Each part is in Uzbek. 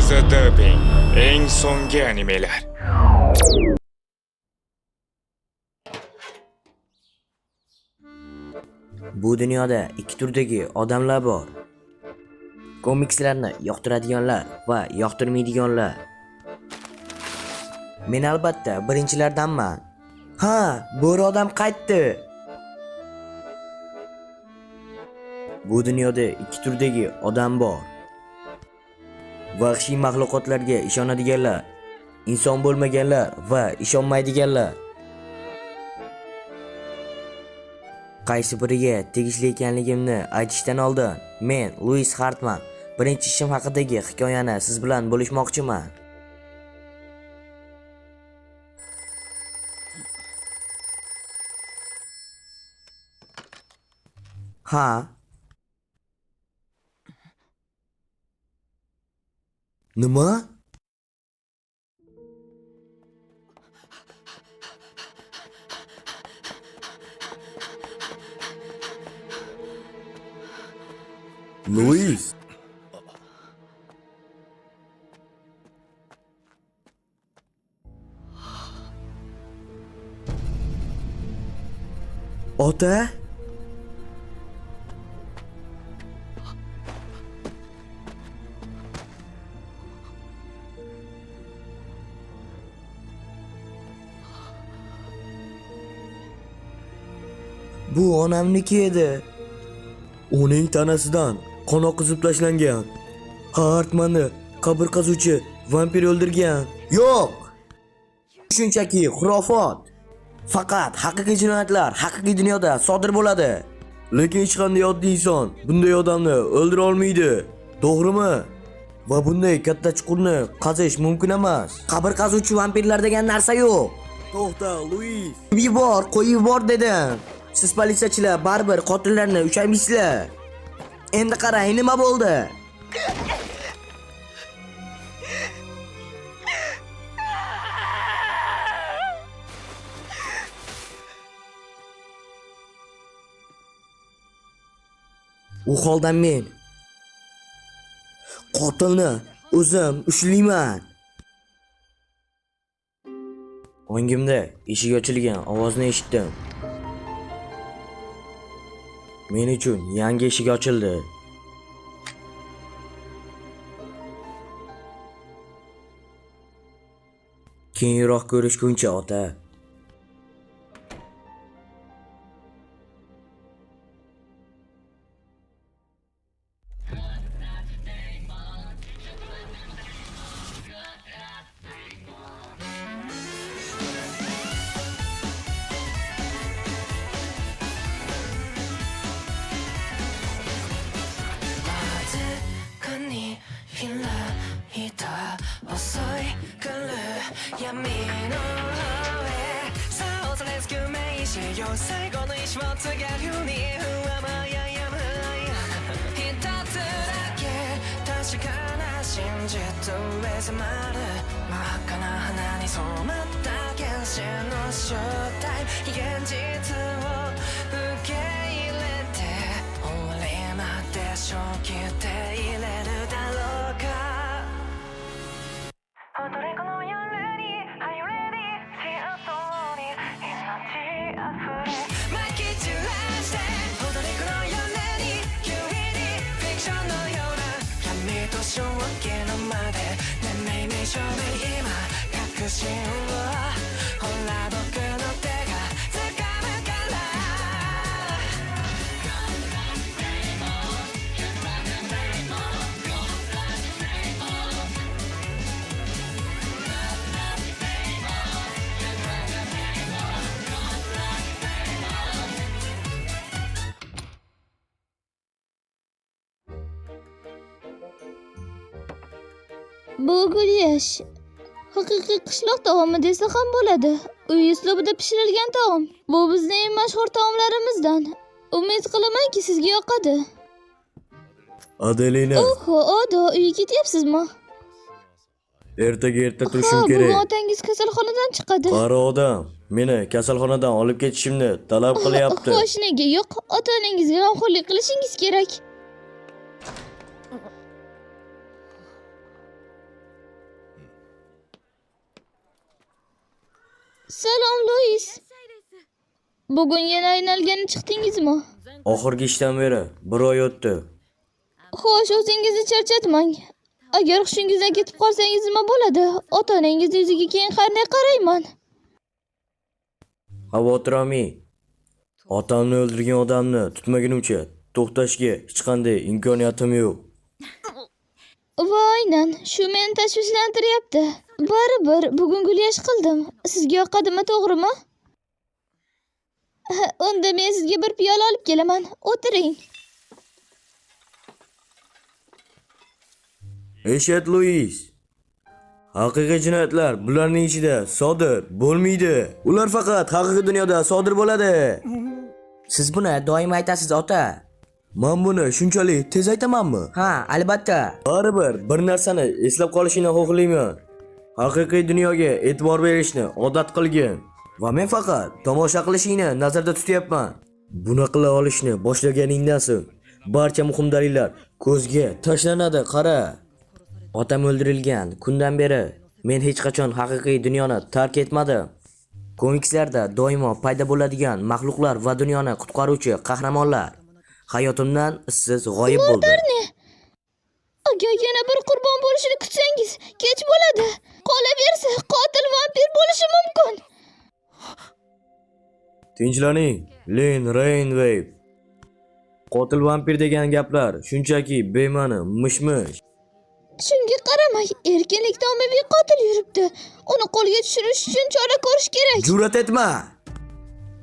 Yakuza Dubbing. Eng so'nggi animelar. Bu dunyoda ikki turdagi odamlar bor. Komikslarni yoqtiradiganlar va yoqtirmaydiganlar. Men albatta birinchilardanman. Ha, bo'ri odam qaytdi. Bu dunyoda ikki turdagi odam bor. Vahshiy maxluqotlarga ishonadiganlar, inson bo'lmaganlar va ishonmaydiganlar. Qaysi biriga tegishli ekanligimni aytishdan oldin men Luis Hartman birinchi ishim haqidagi hikoyani siz bilan bo'lishmoqchiman. Ha. Nima? Luis. Ota? Bu onamniki edi. Uning tanasidan qon oqizib tashlangan. Hartmanni qabr qazuvchi vampir o'ldirgan. Yo'q. Shunchaki xurofot. Faqat haqiqiy jinoyatlar haqiqiy dunyoda sodir bo'ladi. Lekin hech qanday oddiy inson bunday odamni o'ldira olmaydi. To'g'rimi? Va bunday katta chuqurni qazish mumkin emas. Qabr qazuvchi vampirlar degan narsa yo'q. To'xta, Luis. Yubor, qo'yib yubor dedim. Siz politsiyachilar baribir qotillarni ushlamaysizlar. Endi qarang nima bo'ldi? U holda men qotilni o'zim ushlayman. O'ngimda eshik ochilgan ovozni eshitdim. Men uchun yangi eshik ochildi. Keyinroq ko'rishguncha ota. わずかに開いた遅い来る闇の方へさあ恐れず救命しよう最後の意志を告げるように不安はややむ一つだけ確かな真実へ迫る真っ赤な花に染まった原始の正体非現実を受け入れて終わりまで正気でいれるだろうか踊れこの夜に Are you ready? 戦争に命あふれまき散らして踊れこの夜に急にフィクションのような闇と正気のまでねめいめい証明今確信をほら僕の手が掴むから Bu gulyash haqiqiy qishloq taomi desa ham bo'ladi. Uy uslubida pishirilgan taom. Bu bizning eng mashhur taomlarimizdan. Umid qilamanki, sizga yoqadi. Adelina, Oho, Odo, uyga ketyapsizmi? ertaga erta Ha, turishim bugun kerak. otangiz kasalxonadan chiqadi. Qari odam meni kasalxonadan olib ketishimni talab qilyapti. Xo'sh, nega yo'q? Ota-onangizga g'amxo'rlik qilishingiz kerak. Bugun yana aynalgani chiqdingizmi? Oxirgi ishdan beri bir oy o'tdi. Xo'sh, o'zingizni charchatmang. Agar hushingizdan ketib qolsangiz nima bo'ladi? Ota-onangiz yuziga keyin qanday qarayman? Xavotir olmang. Otamni o'ldirgan odamni tutmagunimcha to'xtashga hech qanday imkoniyatim yo'q. Va aynan shu meni tashvishlantiryapti. Baribir bugun gulyash qildim. Sizga yoqadimi, to'g'rimi? Unda men sizga bir piyola olib kelaman. O'tiring. Eshit, Luis. Haqiqiy jinoyatlar bularning ichida sodir bo'lmaydi. Ular faqat haqiqiy dunyoda sodir bo'ladi. Siz buni doim aytasiz, ota. Men buni shunchalik tez aytamanmi? Ha, albatta. Baribir bir narsani eslab qolishingni xohlayman. Haqiqiy dunyoga e'tibor berishni odat qilgin. Va men faqat tomosha qilishingni nazarda tutyapman. Buni qila olishni boshlaganingdan so'ng barcha muhim dalillar ko'zga tashlanadi, qara. Otam o'ldirilgan kundan beri men hech qachon haqiqiy dunyoni tark etmadim. Komikslarda doimo paydo bo'ladigan maxluqlar va dunyoni qutqaruvchi qahramonlar hayotimdan izsiz g'oyib bo'ldi. Agar yana bir qurbon bo'lishini kutsangiz, kech bo'ladi. Qolaversa, qotil vampir bo'lishi mumkin. Tinchlaning, Lin Rainwave. Qotil vampir degan gaplar shunchaki bema'ni mish-mish. Shunga qaramay, erkinlikda ommaviy qotil yuribdi. Uni qo'lga tushirish uchun chora ko'rish kerak. Jur'at etma.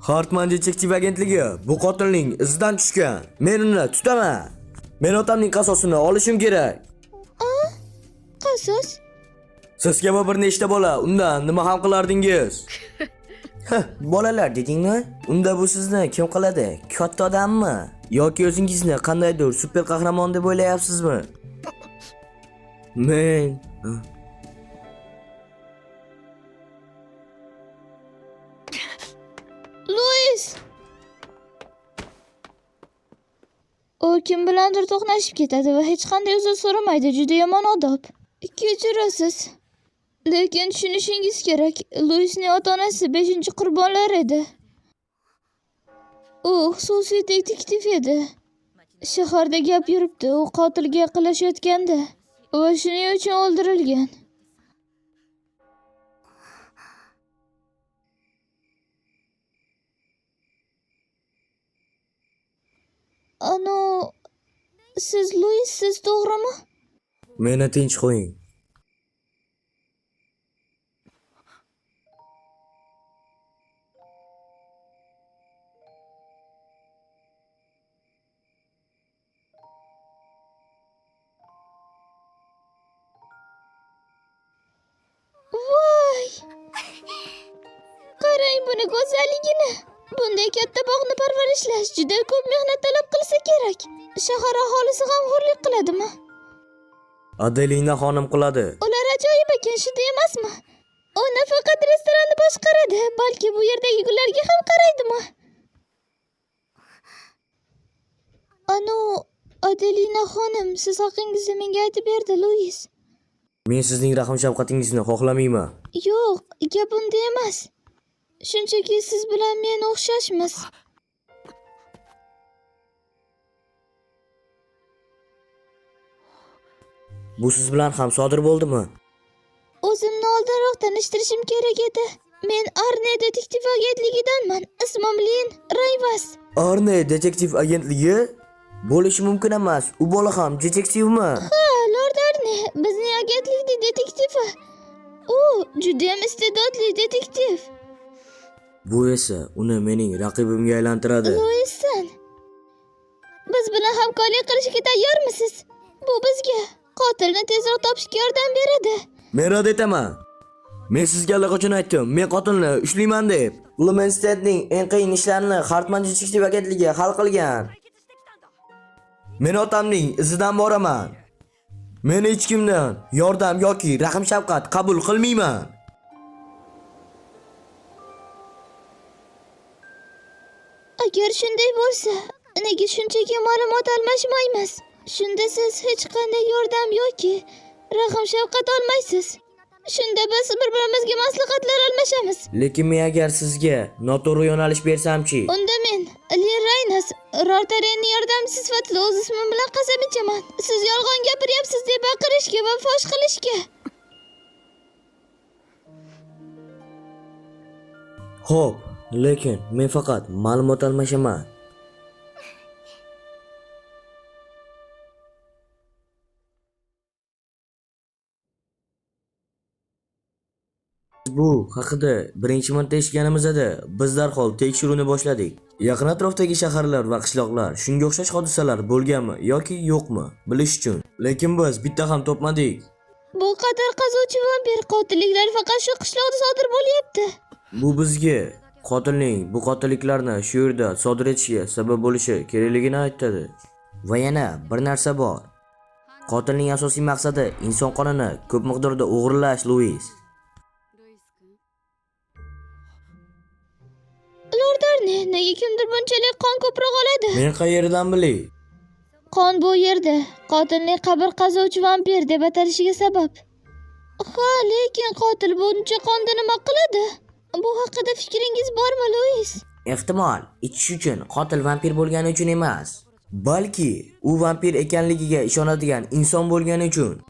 Hartman detektiv agentligi bu qotilning izidan tushgan. Men uni tutaman. Men otamning qasosini olishim kerak. Qasos? Siz kabi bir nechta bola undan nima ham qilardingiz? Heh, bolalar dedingmi? Unda bu sizni kim qiladi? Katta odammi? Yoki o'zingizni qandaydir super qahramon deb o'ylayapsizmi? Men Luis! U kim bilandir to'qnashib ketadi va hech qanday uzr so'ramaydi. Juda yomon odob. Kechirasiz. Lekin tushunishingiz kerak, Luisning ota-onasi 5-qurbonlar edi. U xususiy detektiv edi. Shaharda gap yuribdi, u qotilga yaqinlashayotganda va shuning uchun o'ldirilgan. Ano, siz Luissiz, to'g'rimi? Meni tinch qo'ying. Voy! Qarang buni go'zalligini. Bunday katta bog'ni parvarishlash juda ko'p mehnat talab qilsa kerak. Shahar aholisi g'amxo'rlik qiladimi? Adelina xonim qiladi. Ular ajoyib ekan, shunday emasmi? U nafaqat restoranni boshqaradi, balki bu yerdagi gullarga ham qaraydimi? Anu, Adelina xonim siz haqingizda menga aytib berdi, Luis. Men sizning rahm shafqatingizni xohlamayman. Yo'q, gap unda emas. Shunchaki siz bilan men o'xshashmiz. Bu siz bilan ham sodir bo'ldimi? O'zimni oldinroq tanishtirishim kerak edi. Men Arne detektiv agentligidanman. Ismim Lin Rayvas. Arne detektiv agentligi? Bo'lishi mumkin emas. U bola ham detektivmi? Ha, Lord Arne bizning agentlikning detektivi. U judayam iste'dodli detektiv. Bu esa uni mening raqibimga aylantiradi. Luissan, biz bilan hamkorlik qilishga tayyormisiz? Bu bizga qotilni tezroq topishga yordam beradi. Men rad etaman. Men sizga allaqachon aytdim, men qotilni ushlayman deb. Blumenstedning eng qiyin ishlarini Hartman detektiv agentligi hal qilgan. Men otamning izidan boraman. Men hech kimdan yordam yoki rahm shafqat qabul qilmayman. Agar shunday bo'lsa, nega shunchaki ma'lumot almashmaymiz? Shunda siz hech qanday yordam yoki rahm shafqat olmaysiz. Shunda biz bir-birimizga maslahatlar almashamiz. Lekin men agar sizga noto'g'ri yo'nalish bersamchi? Unda men Lin Raynas, Rortarenning yordamchisi sifatida o'z ismim bilan qasam ichaman. Siz yolg'on gapiryapsiz deb baqirishga va fosh qilishga. Xo'p, lekin men faqat ma'lumot almashaman. Bu haqida birinchi marta eshitganimizda biz darhol tekshiruvni boshladik. Yaqin atrofdagi shaharlar va qishloqlar shunga o'xshash hodisalar bo'lganmi yoki yo'qmi bilish uchun. Lekin biz bitta ham topmadik. Bu qadar qazuvchi vampir qotilliklar faqat shu qishloqda sodir bo'lyapti. Bu bizga qotilning bu qotilliklarni shu yerda sodir etishiga sabab bo'lishi kerakligini aytadi. Va yana bir narsa bor. Qotilning asosiy maqsadi inson qonini ko'p miqdorda o'g'irlash, Luis. Lord Arne, nega kimdir bunchalik qon ko'proq oladi? Men qayerdan bilay? Qon bu yerda qotilning qabr qazuvchi vampir deb atalishiga sabab. Ha, lekin qotil buncha qonda nima qiladi? Bu haqida fikringiz bormi, Luis? Ehtimol, ichish uchun qotil vampir bo'lgani uchun emas, Balki u vampir ekanligiga ishonadigan inson bo'lgani uchun.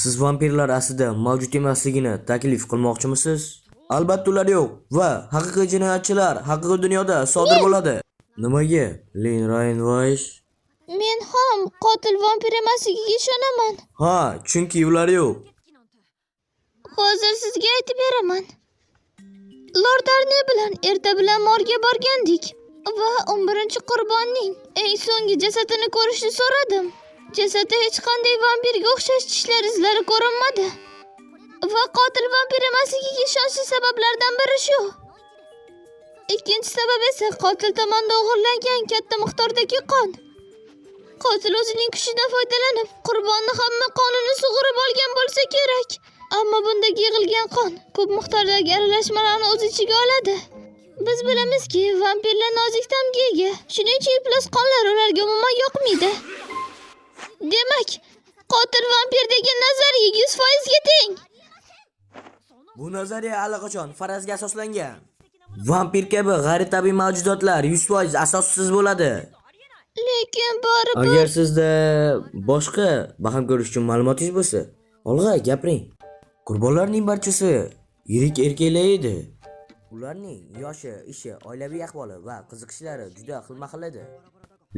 Siz vampirlar aslida mavjud emasligini taklif qilmoqchimisiz? Albatta ular yo'q va haqiqiy jinoyatchilar haqiqiy dunyoda sodir bo'ladi. Nimaga? Lin Ryan Weiss? Men ham qotil vampir emasligiga ishonaman. Ha, chunki ular yo'q. Hozir sizga aytib beraman. Lord Arne bilan erta bilan morga borgandik va 11-qurbonning eng so'nggi jasadini ko'rishni so'radim. Jasadda hech qanday vampirga o'xshash tishlar izlari ko'rinmadi. Va qotil vampir emasligiga ishonchli sabablardan biri shu. Ikkinchi sabab esa qotil tomonidan o'g'irlangan katta miqdordagi qon. Qotil o'zining kuchidan foydalanib, qurbonni hamma qonini sug'urib olgan bo'lsa kerak. Ammo bundagi yig'ilgan qon ko'p miqdordagi aralashmalarni o'z ichiga oladi. Biz bilamizki, vampirlar nozik ta'mga ega. Shuning uchun iflos qonlar ularga umuman yoqmaydi. Demak, qotil vampir degan nazariya 100% ga teng. Bu nazariya allaqachon farazga asoslangan. Vampir kabi g'ayritabiiy mavjudotlar 100% asossiz bo'ladi. Lekin baribir Agar sizda boshqa baham ko'rish uchun ma'lumotingiz bo'lsa, olg'a gapiring. Qurbonlarning barchasi yirik erkaklar edi. Ularning yoshi, ishi, oilaviy ahvoli va qiziqishlari juda xilma-xil edi.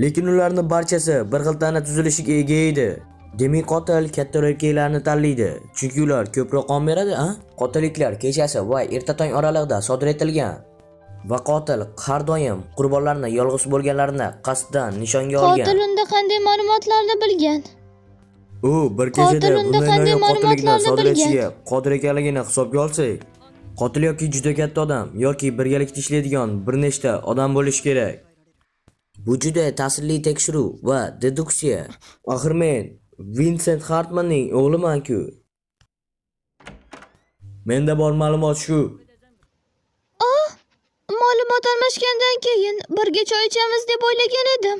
Lekin ularning barchasi bir xil tana tuzilishiga ega edi. Demak, qotil katta erkaklarni tanlaydi, chunki ular ko'proq qon beradi, a? Qotilliklar kechasi va erta tong oralig'ida sodir etilgan va qotil har doim qurbonlarni yolg'iz bo'lganlarini qasddan nishonga olgan. Qotil unda qanday ma'lumotlarni bilgan? U bir kechada Qotil unda bunday qanday noyob qotillikni ma'lumotlarni sodir bilgan? etishiga qodir ekanligini hisobga olsak, qotil yoki juda katta odam yoki birgalikda ishlaydigan bir nechta odam bo'lishi kerak. Bu juda ta'sirli tekshiruv va deduksiya. Axir men Vinsent Hartmanning o'g'liman-ku. Menda bor ma'lumot shu. Ma'lumot almashgandan keyin birga choy ichamiz deb o'ylagan edim.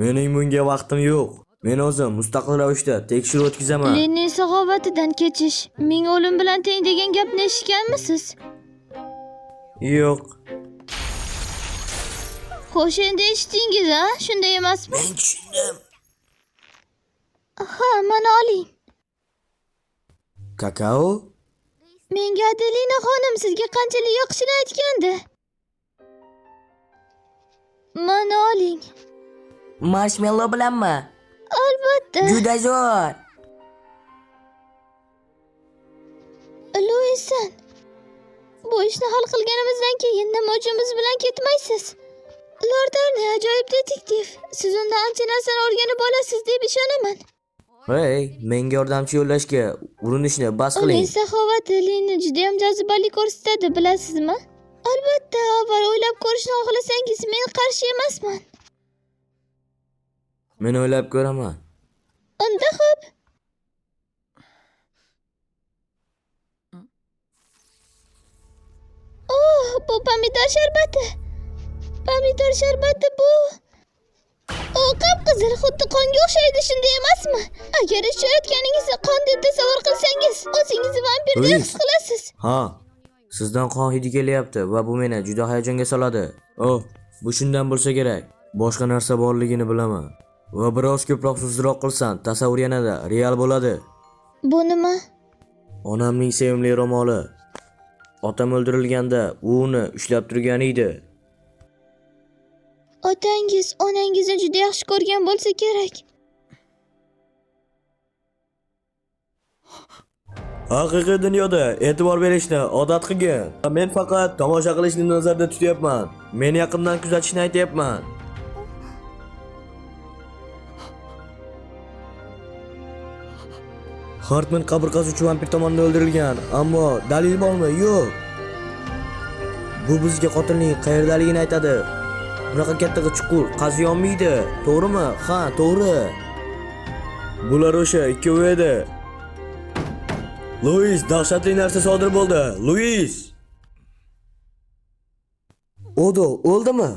Mening bunga vaqtim yo'q. Men o'zim mustaqil ravishda tekshiruv o'tkazaman. Lenning saxovatidan kechish ming o'lim bilan teng degan gapni eshitganmisiz? Yo'q. Xo'sh, endi eshitdingiz, a? Shunday emasmi? Men tushundim. Ha, mana oling. Kakao? Menga Adelina xonim sizga qanchalik yoqishini aytgandi. Mana oling. Marshmallow bilanmi? Albatta. Juda zo'r. Luisan, bu ishni hal qilganimizdan keyin nima uchun biz bilan ketmaysiz? Lord Arne ajoyib detektiv. Siz undan ancha narsani o'rganib olasiz deb ishonaman. Hey, menga yordamchi yo'llashga urinishni bas Uning qiling. saxovati Linni judayam jozibali ko'rsatadi, bilasizmi? Albatta, avval o'ylab ko'rishni xohlasangiz, men qarshi emasman. Men o'ylab ko'raman. Unda xo'p. Oh, bu pomidor sharbati. Pomidor sharbati bu. U qip-qizil, xuddi qonga o'xshaydi, shunday emasmi? Agar ichayotganingizni qon deb tasavvur qilsangiz. O'zingizni vampirdek Luis. his qilasiz. Ha, sizdan qon hidi kelyapti va bu meni juda hayajonga soladi. Oh, bu shundan bo'lsa kerak. Boshqa narsa borligini bilaman. Va biroz ko'proq sustroq qilsam, tasavvur yanada real bo'ladi. Bu nima? Onamning sevimli ro'moli. Otam o'ldirilganda u uni ushlab turgan edi. Otangiz onangizni juda yaxshi ko'rgan bo'lsa kerak. Haqiqiy dunyoda e'tibor berishni odat qilgan. Men faqat tomosha qilishni nazarda tutyapman. Men yaqindan kuzatishni aytyapman. Hartman qabr qazuvchi vampir tomonidan o'ldirilgan, ammo dalil bormi? Yo'q. Bu bizga qotilning qayerdaligini aytadi. Bunaqa katta chuqur qaziy olmaydi, to'g'rimi? Ha, to'g'ri. Bular o'sha ikkovi edi. Luis, dahshatli narsa sodir bo'ldi. Luis! Odo o'ldimi?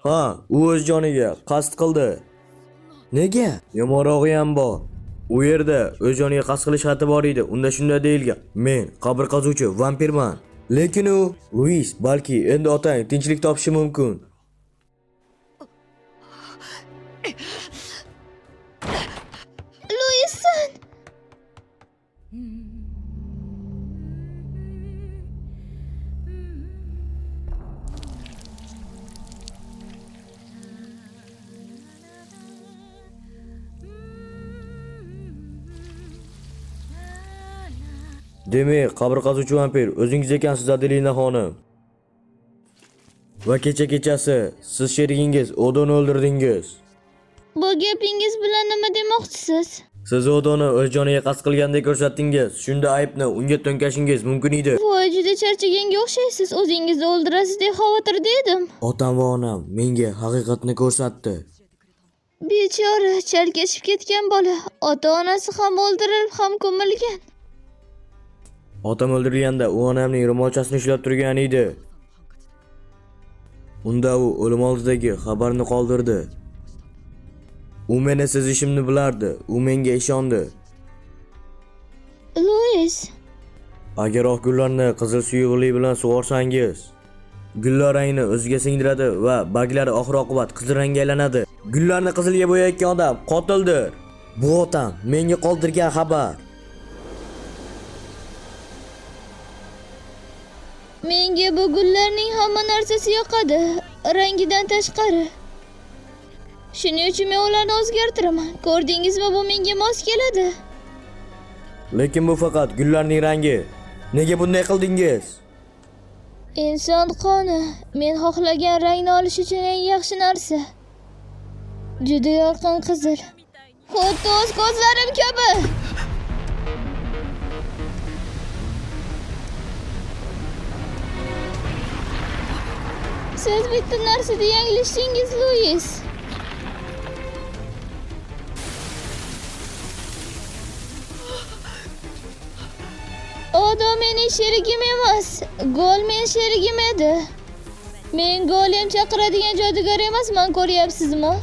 Ha, u o'z joniga qasd qildi. Nega? Yomonrog'i ham bor. U yerda o'z joniga qasd qilish xati bor edi. Unda shunday deyilgan: Men qabr qazuvchi vampirman. Lekin u Luis, balki endi otang tinchlik topishi mumkin. Luissan! Demak, qabr qazuvchi vampir o'zingiz ekansiz, Adelina xonim. Va kecha kechasi siz sherigingiz Odoni o'ldirdingiz. Bu gapingiz bilan nima demoqchisiz? Siz Odoni o'z joniga qasd qilgandek ko'rsatdingiz. Shunda aybni unga to'nkashingiz mumkin edi. Voy, juda charchaganga o'xshaysiz. O'zingizni o'ldirasiz deb xavotirda edim. Otam va onam menga haqiqatni ko'rsatdi. Bechora, chalkashib ketgan bola. Ota-onasi ham o'ldirilib, ham ko'milgan. Otam o'ldirilganda u onamning ro'molchasini ushlab turgan edi. Unda u o'lim oldidagi xabarni qoldirdi. U meni sezishimni bilardi. U menga ishondi. Luis, Agar oq gullarni qizil suyuqlik bilan sug'orsangiz, gullar rangini o'ziga singdiradi va barglari oxir-oqibat qizil rangga aylanadi. Gullarni qizilga bo'yayotgan odam qotildir. Bu otam menga qoldirgan xabar. Menga bu gullarning hamma narsasi yoqadi, rangidan tashqari. Shuning uchun men ularni o'zgartiraman. Ko'rdingizmi, bu menga mos keladi. Lekin bu faqat gullarning rangi. Nega bunday qildingiz? Inson qoni men xohlagan rangni olish uchun eng yaxshi narsa. Juda yorqin qizil. Xuddi o'z ko'zlarim kabi. Siz bitta narsada yanglishdingiz, Luis. Odo mening sherigim emas. Gol men sherigim edi. Men golem chaqiradigan jodugar emasman, ko'ryapsizmi?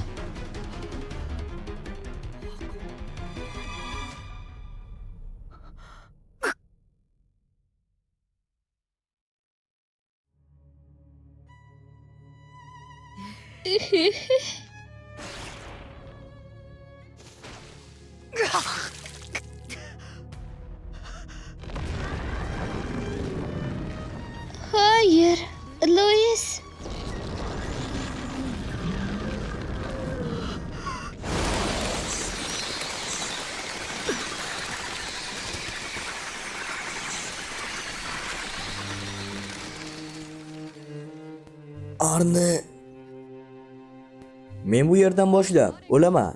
Xayr, Luis. Arni, men bu yerdan boshlab o'laman.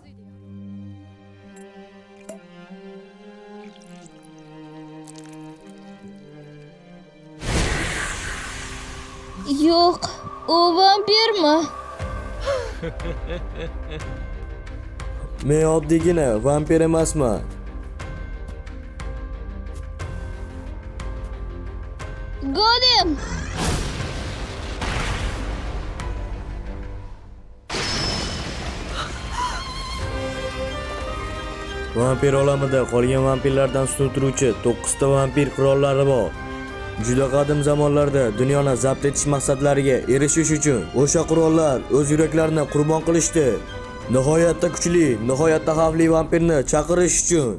Yo'q, u vampirmi? Men oddiygina vampir emasman. Golem! Vampir olamida qolgan vampirlardan ustun turuvchi 9 ta vampir qirollari bor. Juda qadim zamonlarda dunyoni zabt etish maqsadlariga erishish uchun o'sha qurollar o'z yuraklarini qurbon qilishdi. Nihoyatda kuchli, nihoyatda xavfli vampirni chaqirish uchun.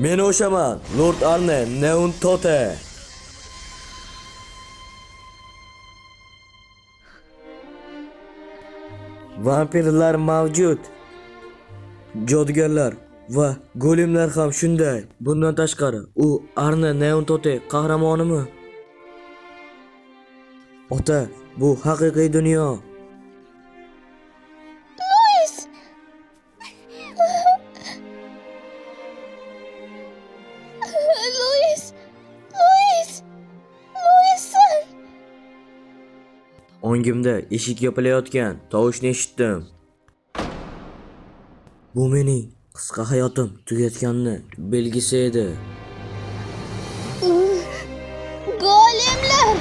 Men o'shaman, Lord Arne Neuntote. Vampirlar mavjud. Jodugarlar va golemlar ham shunday. Bundan tashqari, u Arne Neuntote qahramonimi? Ota, bu haqiqiy dunyo. Luis! Luis! Luis! Luissan! Ongimda eshik yopilayotgan tovushni eshitdim. Bu mening qisqa hayotim tugatganini belgisi edi. Golemlar!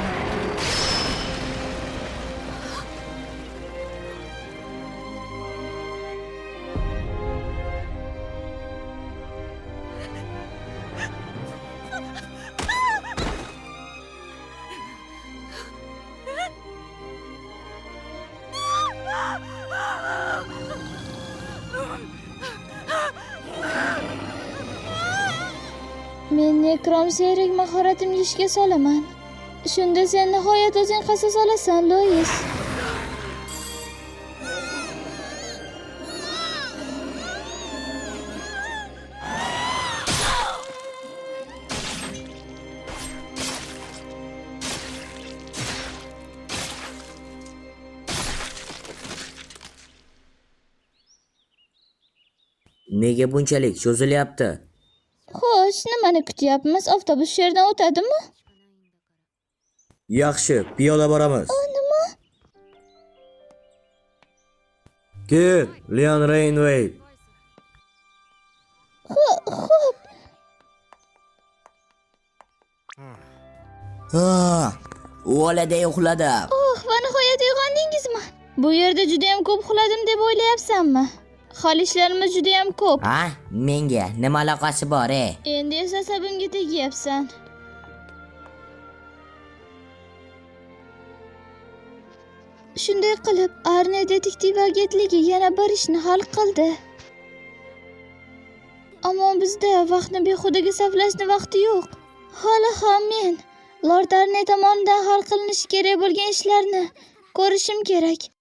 Men nekromserik mahoratimni ishga solaman. Shunda sen nihoyat o'zing qasos olasan, Luis. Nega bunchalik cho'zilyapti? Xo'sh, nimani kutyapmiz? Avtobus shu yerdan o'tadimi? Yaxshi, piyoda boramiz. Nima? Ket, Leon Rainway. Xo'p. Ha, o'laday uxladim. Oh, va nihoyat uyg'ondingizmi? Bu yerda juda ham ko'p uxladim deb o'ylayapsanmi? Hali ishlarimiz juda ham ko'p. Ha, menga nima aloqasi bor, ey? Endi esa asabimga tegyapsan. Shunday qilib, Arne detektiv agentligi yana bir ishni hal qildi. Ammo bizda vaqtni behudaga sarflashni vaqti yo'q. Hali ham men Lord Arne tomonidan hal qilinishi kerak bo'lgan ishlarni ko'rishim kerak.